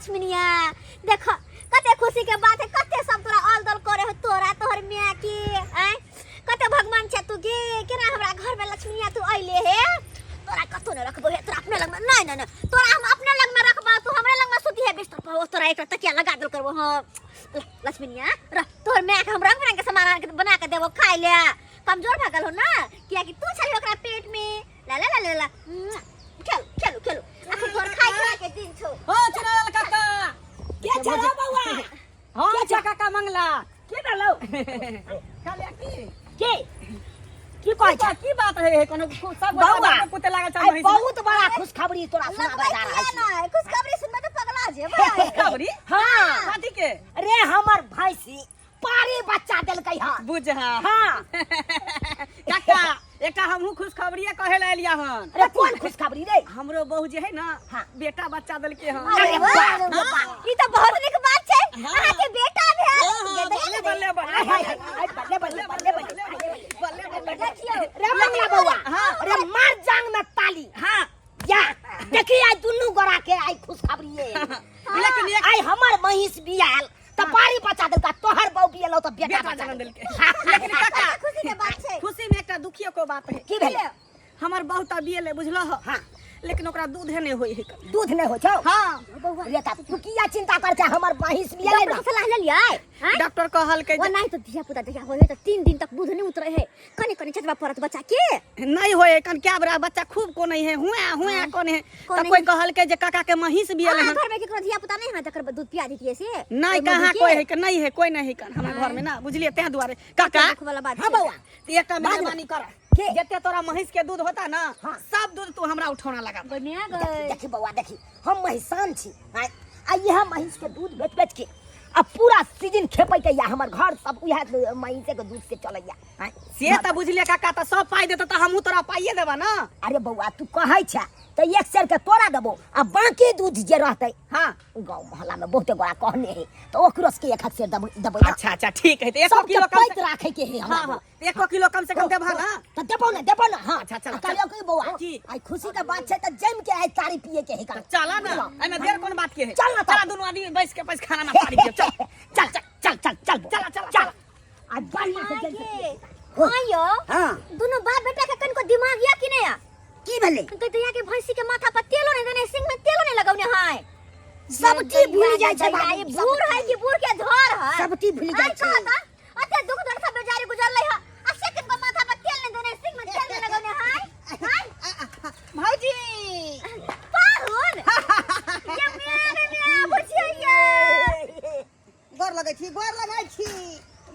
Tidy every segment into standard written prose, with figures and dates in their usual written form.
लक्ष्मणिया देख कते खुशी के बात है, कते सब तोरा अल दल करे हो, तोरा तोहर माय के आय कते भगवान छे तू गे, केना हमरा घर में लक्ष्मणिया तू अइले हे। तोरा कतो न रखबो हे, तोरा अपने लग में नहीं नहीं नहीं, तोरा हम अपने लग में रखबो, तू हमरे लग में सुती है बिस्तर पर, तोरा एक तकिया लगा देल करबो। हां लक्ष्मणिया रह, तोहर माय के हम रंग बिरंग के सामान आन के बना के देबो खाइ ले। कमजोर भऽ गेल हो ना, कियाकि तू छली ओकरा पेट में। ला ला ला ला ला, खेलू खेलू खेलू, अखन तोहर खाइ खाइ के दिन छौ। हो चुनावल काका के छौ बौआ? हां अच्छा काका मंगला के भेलौ? कहलियै की के की कहै छै? की बात है कोनो सब बौआ, कुत्ते लागल छै आइ महीस। बहुत बड़ा खुशखबरी तोरा सुनाबै जा रहल छी। नहीं खुशखबरी सुनबे तो पगला जेबै। खुशखबरी? हाँ। कथी के? रे हमर भैंसी पारी बच्चा देलकै हन। बुझा। हाँ। काका एकटा हमहूँ खुशखबरिये कहे ला एलिया हन। अरे कोन खुशखबरी रे? हमरो बहू जे है ना, हाँ। बेटा बच्चा देलकै हन। अरे अरे वाह, बाप रे बाप। ई तो बहुत नीक बात छै, हाँ। अहाँ के बेटा भेल। हाँ, ये देखियौ बल्ले, ने। बल्ले, बल्ले। हाय, हाय, हाय, बल्ले, बल्ले, बल्ले, बल्ले, बल्ले, बल्ले। देखियौ। रे मंगला बौआ, हाँ। रे मार जांग में ताली। हाँ। या देखी आई दुनू गोरा के आई खुशखबरी ये। लेकिन एक आई हमर महींस बियाल त पारी बचा देलका, तोहर बहू बियालो त बेटा बेटा बचा जन्म देलकै। देलकै। लेकिन काका खुशी के बात छै। खुशी में एकटा दुखियो के बात है। की भेलै? हमर बहू त बियले बुझलह। हाँ। लेकिन ओकरा दूधे नहीं होय है। दूध नहीं होय छौ? हाँ। रे त तू किया चिंता कर छै, हमर महींस बियले ना। डॉक्टर से सलाह लेलियै? हाँ? डॉक्टर कहलकै ओ जे नहीं तो धिया पुता जहिया होय है त 3 दिन तक दूध नहीं उतरे है, कने कने चटवा पड़त बच्चा के। नहीं होय है, कन क्या बड़ा बच्चा खूब कोने है, हुआ हुआ कोने है। कोने त कोई है। कहलकै जे काका के महींस बियले अहाँ हन। घर में केकरो धिया पुता नहीं है तकर दूध पिया दितियै से? नहीं, ओहि कहाँ मधु के? कोई है के नहीं है, कोई नहीं है कन हमरा घर में ना, बुझलिए? तें दुआरे काका दुख वाला बात हाँ छै। बौआ। त एकटा बाद में। मेहरबानी कर। के? जते तोरा महींस के दूध होता ना, हाँ। सब दूध तू हमरा उठौना लगा। बढ़िया देखी, गए। देखी बौआ, देखी हम महिसान छी, आँय, आ इएह महींस के दूध बेच बेच के आ पूरा सीजन खेपै के या हमर घर सब उएह महींसे के दूध से चलैया, आँय। से त बुझलिए काका, त सब पाई देता त हमहूँ तोरा पाइए देबा ना। अरे बौआ तू कहै छै त एक सेर के तोरा देबो आ बाकी दूध जे रहतै, हाँ। गाँव मोहल्ला में बहुते गोरा कहने है त ओकरो से एक सेर देबो, देबो ना। अच्छा अच्छा ठीक है, त एको सबके किलो कम पैत से राखे के है हमरा हाँ, बौआ। हाँ, त एको किलो कम से कम देबा ना। त देबो ना, देबो ना, हाँ। अच्छा, चल, आ कहलियौ की बौआ, की? आइ खुशी के बात छै त जम के आइ तारी पिए के है का। चला ना, एमे देर कोन बात के है? चल ना, चला दुनू आदमी बैस के पैस खाना में तारी पिए, चल। चल, चल, चल, चल, चल बौआ। चला, चला, चल। चला। आ बढ़िया से जम के पिए। हाँ यो। हाँ। दुनू बाप बेटा के कनको दिमाग या कि नहीं या? की भेलै? कहै तऽ यहाँ के भैंसी के माथा पर तेलो नहीं देने, सिंग में तेलो नहीं लगौने है। सब चीज भूल जाइ छै भैया, बाबू, ये सब बूढ़ है कि बूढ़ के झोर है? सब चीज भूल जाइ आइ छै। कह तऽ, अते दुख दर्द से बेचारी गुजरलै है, आ से किनको माथा पर तेल नहीं देने, सिंग में तेल नहीं लगौने है। हाय। भौजी। पाहुन। ये मेरे मियां बुझिया ये। गोर लगै छी, गोर लगै छी,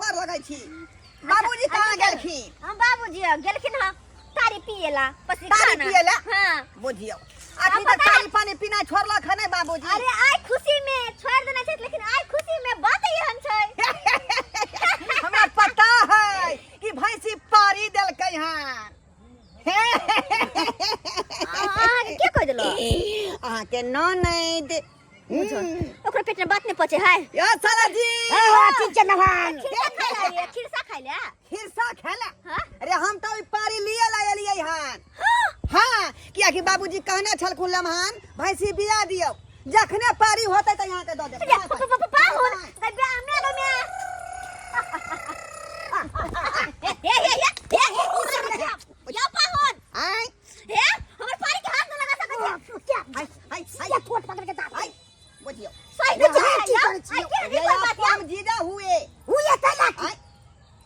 गोर लगै छी। बाबूजी कहाँ गेलखिन? हम बाबूजी गेलखिन हँ तारी पिएला, पसी तारी खाना। पिएला? हाँ। बुझियौ अखन पता तक तारी पानी पीना छोड़लक हन नहि बाबूजी। अरे आइ खुशी में छोड़ देने छै, लेकिन आइ खुशी में बात एहन छै। हमरा पता है कि भैंसी पारी देलकै हन। अहाँके के कहि देलक? अहाँके ननैद। ओकरा पेट में बात नहीं पचे है। यो साला जी। ए हो ठीक छै नभान। खिरसा खाइ ले, खिरसा खाइ ले। खिरसा खेला? हाँ? अरे हम तो पारी लिए ला एलियै हन। हाँ, कियाकि बाबूजी कहने छलखुन लम्हान भैंसी बिया दियौ, जखने पारी होतै त यहाँ के दऽ देब। पाहुन गबे आमे गमे। हे हे हे हे या पाहुन। आय। हे हमर पारी के हाथ न लगा सकै छै। हाय हाय सीधा ठोट पकड़ के दाब। हाय बुझियौ। सही अरे बुझियौ। की करै छियै? आई के अरे बात आप या? हम जीजा हुए। हुए तैला की? आय।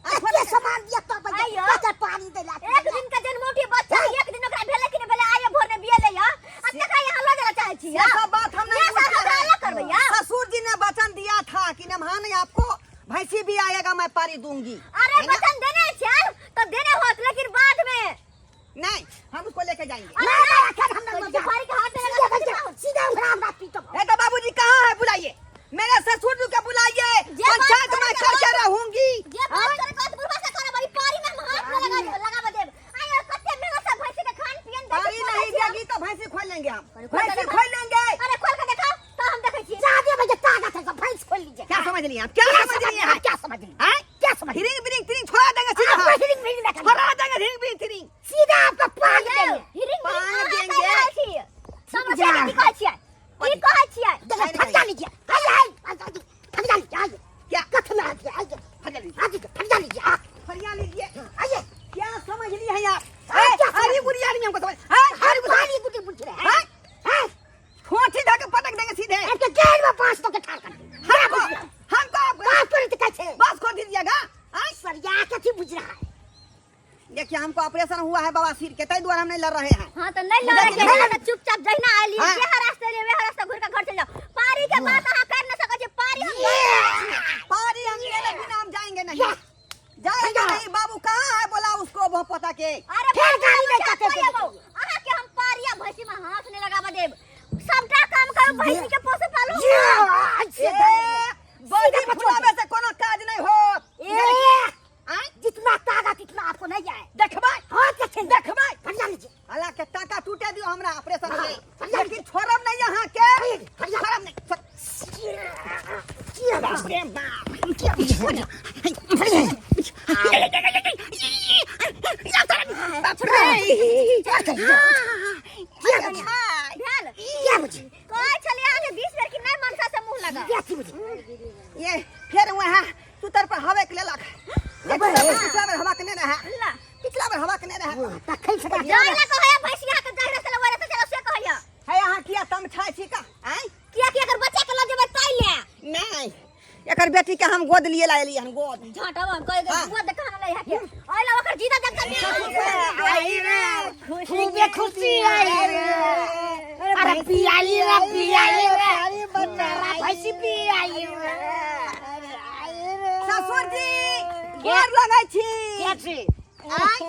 एते सामान दिया तो बजे आइयो। कते पानी देला। एक दिन के जन्मौटी बच्चा, एक दिन ओकरा भेलै कि नहि भेलै, आइए भोर में बियेलै या। आ तकरा यहाँ लऽ जाय चाहै छी ये सब बात हम नहीं ये सब पूछते हमरा हैं। अलग करबै या। ससुर जी ने वचन दिया था कि नमहान आपको भैंसी भी आएगा मैं पानी दूंगी। अरे वचन देने छल तो देने होत, लेकिन बाद में नहीं, हम उसको लेके जाएंगे। ना, ना, अखन हम नहीं तो सुपारी के हाथ में सीधा लगा बच्चा, सीधा ओकरा हमरा पीटब। ए तो बाबूजी कहाँ है? बुलाइए मेरे ससुर जी के, बुलाइए। जे बात पंचायत में करे के करके बात- रहूंगी। जे बात करे के बात बुढ़वा से करब, ई पारी में हम हाथ में लगाब देब। आय कते मेहनत से भैंसी के खान पियन दै पारी छै, नहीं खोलै छियै। देगी तो भैंसी खोल लेंगे हम। अरे खोल के भैंसी देखा। खोल लेंगे। अरे खोल के देखा तो हम देखै छियै। जा दे भैया, ताकत है, भैंस खोल लीजिए। क्या समझ लिए आप? क्या समझ लिए आप? क्या समझ लिए? हाँ? क्या समझ लिए? हिरिंग बिरिंग तिरिंग छोड़ा देंगे सीधा। आपको हिरिंग बिरिंग ना करना। छोड़ा देंगे हिरिंग बिरिंग तिरिंग। सीधा आपको पाग यौ, देंगे। हिरिंग बिरिंग पाग अहाँ देंगे। कहि रहल छी। समझ जा। की कहै छियै? की कहै छियै? देखो, फटका लीजिए। ऑपरेशन हुआ है बवासीर के, ताहि दुआरे हम नहीं लड़ रहे हैं। हाँ तो नहीं लड़े के है ना, चुपचाप जहिना आइली हाँ। जे रास्ते ले वह रास्ता घुर के घर चल जाओ। पारी के बात अहाँ कर न सकै छी, पारी हम लड़। पारी हम लेने बिना हम जाएंगे नहीं, जाएंगे नहीं। बाबू कहाँ है, बोला उसको वो पोता के। अरे फेर बाबू, गाड़ी नहीं अहाँ काटे के अहाँ के हम पारिया भैंसी में हाथ नहीं लगाबा देब। सबटा काम करू, भैंसी के पोसे पालू। ए, बॉडी फुलावे से कोनो काज नहीं होत। ए, जितना ताकत इतना आपको नहीं आए। देखबै, हाँ देखेंगे, देखबै। बढ़िया लीजिए। हालांकि टाका टूटे दियो हमरा ऑपरेशन हाँ, के, बढ़िया। लेकिन छोड़ब नहीं यहाँ के, बढ़िया। छोड़ब नहीं। बाप रे बाप, बाप रे। भेल क्या बुझी कहै छलियै अहाँके 20 बेर कि नहि मनसा से मुँह लगा। क्या थी बुझी? ये फिर वहाँ सुतर पर हवे के लेलक। पिछला बेर हवा के नहीं रहा, ला। पिछला बेर हवा के नहीं रहा। तखन से जाय ला कहैया भैंसी अहाँके जाहि रास्ता ले ओहि रास्ता चलो से कहैया। है अहाँ किया तम छाय छी का आय? किया कि अगर बच्चा के लऽ जेबै ताहि ले। नहीं, एकर बेटी के हम गोद लिए लायली हन, गोद। झाँटब हम कहि हाँ। गोद देखा हम लइहा के ओहि ला ओकर जीता जगता आई रे, खूबे खुशी आई रे। अरे पियाली रे, पियाली रे, मेरा भैंसी पियाली रे। ससुर जी गोर लगै छी। के छी?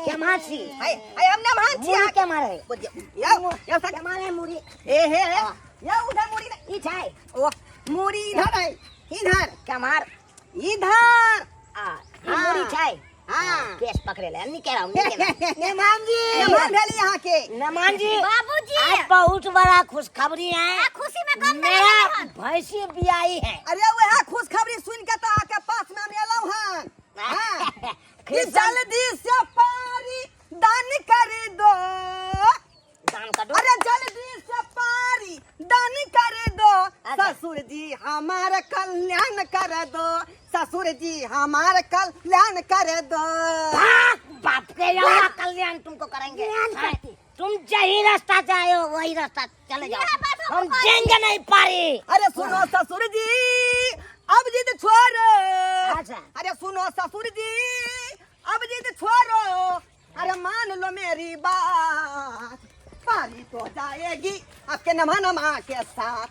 के मार छी? हाय हाय, हम ना मान छी। मुड़ी के मारे? बुझियौ, यौ यौ सक के मारे मुड़ी? ए हे हे, यौ उधर मुड़ी नहीं। ई छै। ओ मुड़ी इधर है, इधर। के मार? इधर। आ, ई मुड़ी छै। हाँ। केस पकड़े ले, निके रहो, निके रहो। नमान जी, नमान भेली यहाँ के। नमान जी, बाबूजी। आज बहुत बड़ा खुशखबरी है। आ, खुशी में गम नहीं मेरा रहन। भैंसी बियाई है। अरे वह खुशखबरी सुन के तो आके पास में हम एलहुँ हन। हाँ। कि जल्दी से पारी दान कर दो। दान कर दो। अरे जल्दी से पारी दान कर दो। अच्छा। ससुर जी हमार कल्याण कर दो, ससुर जी हमार कल्याण कर दो। भाग, बाप के यहाँ कल्याण तुमको करेंगे। हाँ, तुम यही रास्ता से आए हो वही रास्ता चले जाओ, यह बात हमको हम कहती। देंगे नहीं पारी। अरे सुनो ससुर जी अब जिद छोड़ो। अच्छा। अरे सुनो ससुर जी अब जिद छोड़ो, अरे मान लो मेरी बात, पारी तो जाएगी आपके नमा नमा के साथ,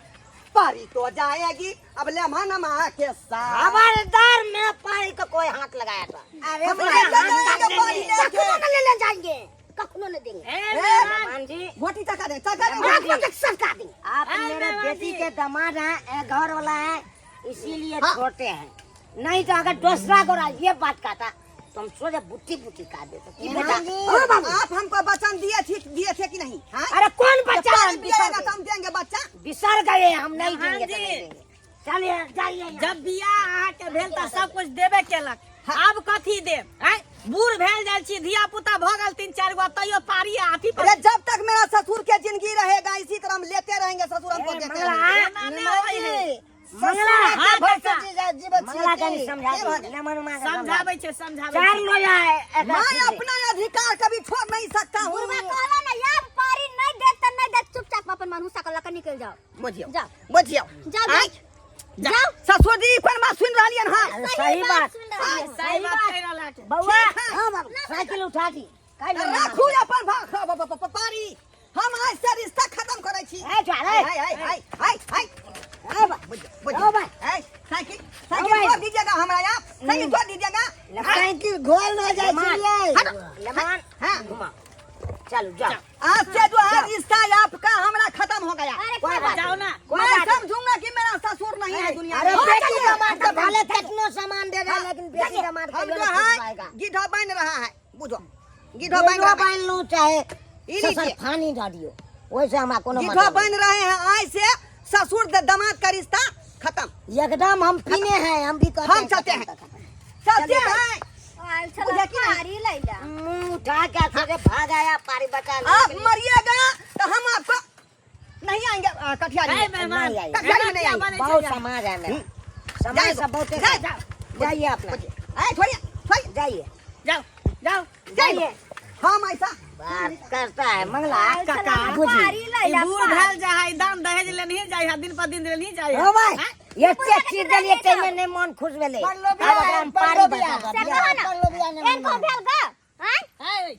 पारी तो जाएगी अब लेमा नमा के साथ। खबरदार मेरा पारी को कोई हाथ लगाया था। अरे हम हम हाथ लेके जाएंगे काट पारी देंगे। लेके। कखनो न लेने जाएंगे, कखनो न देंगे। ए, मान जी घोटी चका दे, चका दे। हाथ में तक सरका देंगे। आप मेरे बेटी के दामाद हैं, ए, घर वाला है, इसीलिए हाँ। छोटे हैं, नहीं तो अगर दूसरा गोरा ये बात कहता तो हम सोचे बुट्टी बुट्टी काट देते। कि बेटा, ओ बाबू, आप हमको वचन दिए थे, दिए थे कि नहीं? हाँ? अरे कौन बच्चा? पानी हम पिएगा बिसर तो हम देंगे बच्चा। बिसर गए, हम नहीं देंगे तो जी। नहीं देंगे। चलिए जाइए यहाँ। जब बियाह अहाँके भेल तऽ सब कुछ देबे केलक, आब कथी देब? आँय, बूढ़ भेल जाइ छी, धिया पुता भऽ गेल 3-4 गो, तैयो पारी अथी पर। अरे जब तक मेरा ससुर के जिंदगी रहेगा इसी तरह हम लेते रहेंगे, ससुर हमको ए, देते मंगला, रहेंगे। एना नहि होइ है। मंगला, हाँ, काका। मंगला कनी समझा दे, नमन माँ के समझा समझाबै दे। छै, समझाबै चार छै। लोया है, एकरा मैं सीधे। अपना अधिकार कभी छोड़ नहीं सकता हूँ। बुढ़वा कहला ना यार पारी नहीं देत त नहीं देत, चुपचाप अपन मनहुसा के लके निकल जाओ। बुझियौ, जाओ। बुझियौ। जाओ, आँय? जाओ। जाओ। ससुर जी कोन बात सुन रहलियन हन? अरे सही बात, सुन रहलियै। सही बात कहि रहल हन। बउआ, ठीक है। हाँ बाबू, साइकिल उठा दी। काहे नहीं राखू अपन पारी, हम आज से रिश्ता खत्म करै छी। ए, जा रे। हाय हाय हाय हाय हाय। ए, बा। बुझियौ, ओ बा। हाय, साइकिल, साइकिल भाई। छोड़ दीजिएगा हमरा आप, साइकिल छोड़ दीजिएगा। साइकिल घोल ना जाए हटो। लमान, हाँ। घुमा, चलो जाओ। आज से जो है रिश्ता आपका हमरा खत्म हो गया। अरे कोई बात जाओ ना। कोई मैं बात नहीं। समझूंगा कि मेरा ससुर नहीं है दुनिया अरे में। बेटी का मार तो भले कितनो सामान दे रहा है, लेकिन बेटी का मार हम कहियो जो नहीं है छुड़वाएगा। गिढो बन रहा है, बुझो गिढो बन गिढो रहा है। बांध लूं चाहे ई ससुर लीजिए। फानी दे दियो, वैसे हमरा कोनो गिढो मतलब बन रहे हैं, आज से ससुर दामाद का रिश्ता खत्म। एकदम हम पीने हैं, हम भी कहते हम हैं चलते खत्म हैं। तो खत्म। चलते हैं। आयल छला बुझा कि नहीं? पारी लैला। मुंह उठा के सोचे भाग आया पारी बचा लेने आप के लिए। मरिएगा तो हम आपको नहीं आएंगे कटिहारी ए, में। मेहमान, नहीं आएंगे। कटिहारी में नहीं आएंगे। बनै छै बहुत जा। समाज है मेरा, समाज जाइए। सब बहुत जाइए। जाइए अपना। ए, छोड़िए, छोड़िए। जाइए। जाओ, जाओ। जाइए। हम ऐसा बात करता है मंगला आयल छला काका बुझी। पारी ई लैला, बूढ़ पारी। भेल जाइ है, दान दहेज लेनही जाइ है, दिन पर दिन लेनही जाइ है। हो भाई, ये पूजा के चीज कितना देलिए ले ते जाओ। में नहीं मन खुश भेलै। पढ़ लो आब बियाह, ओकरा हम पढ़ पारी लो बचा बियाह। दब। से कह ना, पढ़ लो बियाह, नहीं एनको मन भेल गा, आँय? ए,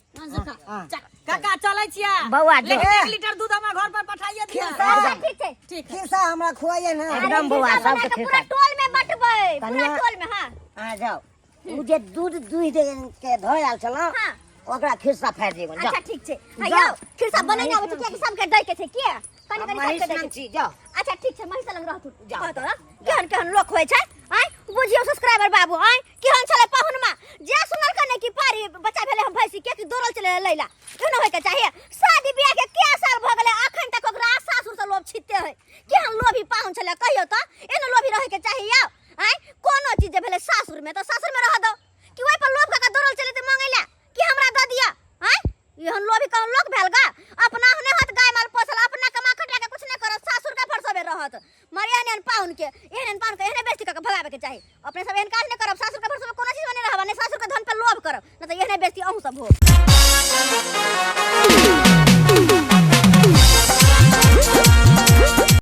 हाँ। चल, काका चलै छियै। बौआ, जो। लेकिन 1 लीटर दूध हमरा घर पर पठाइए दिअ। खिस्सा। अच्छा, ठीक छै। ठीक है। खिस्सा हमरा खुआइए ना। एकदम बौआ, अरे, सबके बना के पूरा खिस्सा। टोल में बटबै, पूरा कनिया। टोल में। हाँ। अहाँ जाओ, ओ जे दूध दूहि दे के धोए आयल छलहुँ, हाँ। ओकरा खिस्सा फाड़ि देबनि, अच्छा, जाओ। ठीक छै। हाँ, जाओ। यौ, खिरसा बनेने आबै छै, कियाकि सबके दै के छै, किया कनि कनि महीष सबके दै लग के छै। छी, जाओ। अच्छा, ठीक छै, महीष लग रहथुन। जाओ। कहतो ना केहन केहन लोक होइ छै। आँय बुझियौ सब्सक्राइबर बाबू, आँय केहन छलै पाहुनमा जे सुनलकै ने कि पारी बच्चा भेलै हम भैंसी के, कि दौड़ल चले लैला। एहनो होइके चाही? शादी बियाह के कै साल भऽ गेलै, अखन तक ओकरा सासुर से लोभ छिते है। केहन लोभी पाहुन छलै कहियौ तऽ? एहनो लोभी रहैके चाही यौ? आँय, कोनो चीज जे भेलै सासुर में तऽ सासुर में रह दो, कि ओहि पर लोभ कऽ के दौड़ल चले तऽ मांगै ला कि हमरा दऽ दिअ। आँय, एहन लोभी कहूँ लोक भेल गा? अपना नहि होत गाय माल पोसल, अपना कमा खटा के कुछ नहि करत, सासुर के भरसबे रहत। मरे एहन एहन पाहुन के, एहन एहन पाहुन के एहने बेइज्जती कऽ के भगाबे के चाही। अपने सब एहन काज नहि करब, सासुर के भरसबे कोनो चीज में नहि रहब, नहि सासुर के धन पर लोभ करब, नहि तऽ एहने बेइज्जती अहूँ सब होब।